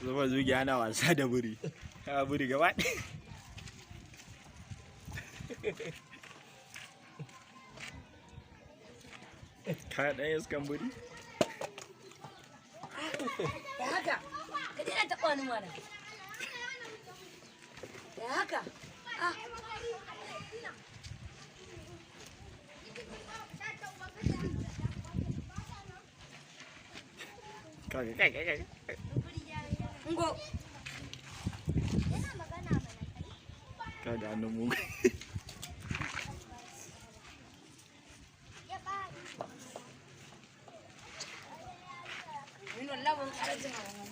Zuma zugi ana wasa da buri. Ya buri gaba ɗaya. Ka ɗan iskan buri? Ya haka? Ka daina taɓa ni mana. Ya haka? Ah. Kaga kai kai kai. Ngo. Kaga hannun mugu. Ni wallahi ban ƙara jin hawan.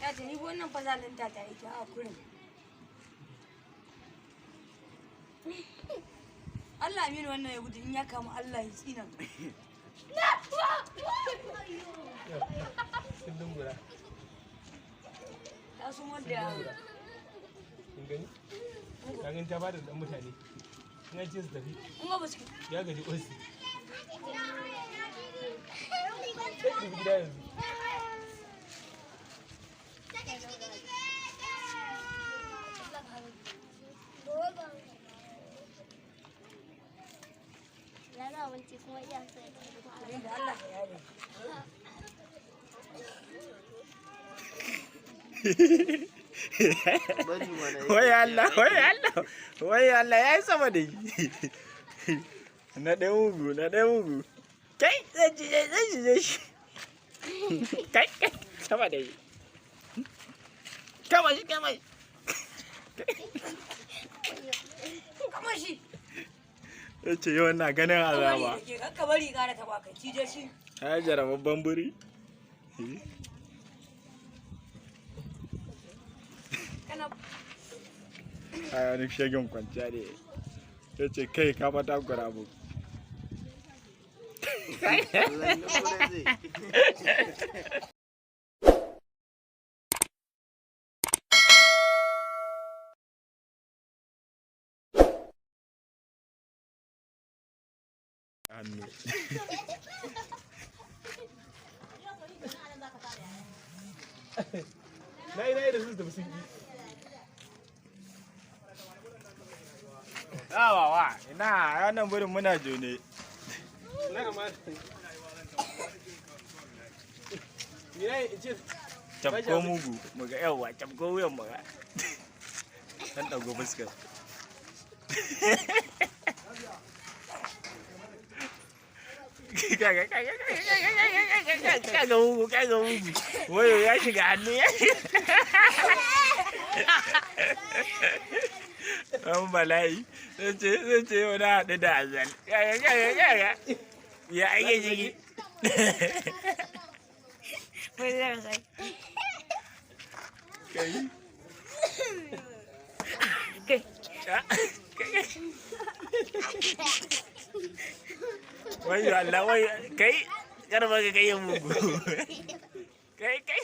Ya ce ni wannan fa zalunta ta yi ta a kurin. Allah aminu wannan ya gudu in ya kama Allah ya tsina. Sun dungura. Ta sun wanda ya Kin gani? Ka gani ta bada dan mutane. In an ce su tafi, Kuma ba su ya gaji osi. Sai ki tafi gida yanzu. Da Allah ka yare. Bari mana. Wai Allah, wai Allah, wai Allah ya yi sama da shi. Na ɗaya mugu, na ɗaya mugu. Kai, zai cije, zai cije shi. Kai, kai, sama da shi. Kama shi, kama shi. Kama shi. Ya ce yau na ganin azaba. Ka bari ƙara taɓa kai cije shi. Ya jarababban buri. Kana A wani shagin kwanciya ne. Ya ce kai ka fata gura mu. Lallura zai. Hannu. Na yi na yi da su su tafi sun ki. Awawa, ina wannan burin muna jone. Na amma. Ni na yi in ce Cafko mugu, muga yawa, cafko wuyan muga. Dan dago fuskar. Kaga kaga kaga kaga mugu, kaga mugu. Wayo ya shiga hannu ya shiga. An bala'i, zai ce wani haɗu da azal. Kaga kaga kaga. Ya ake ciki. Wai zai sai. Kai. Kai. Wayo Allah, wayo kai karba ka kai mugu. Kai kai.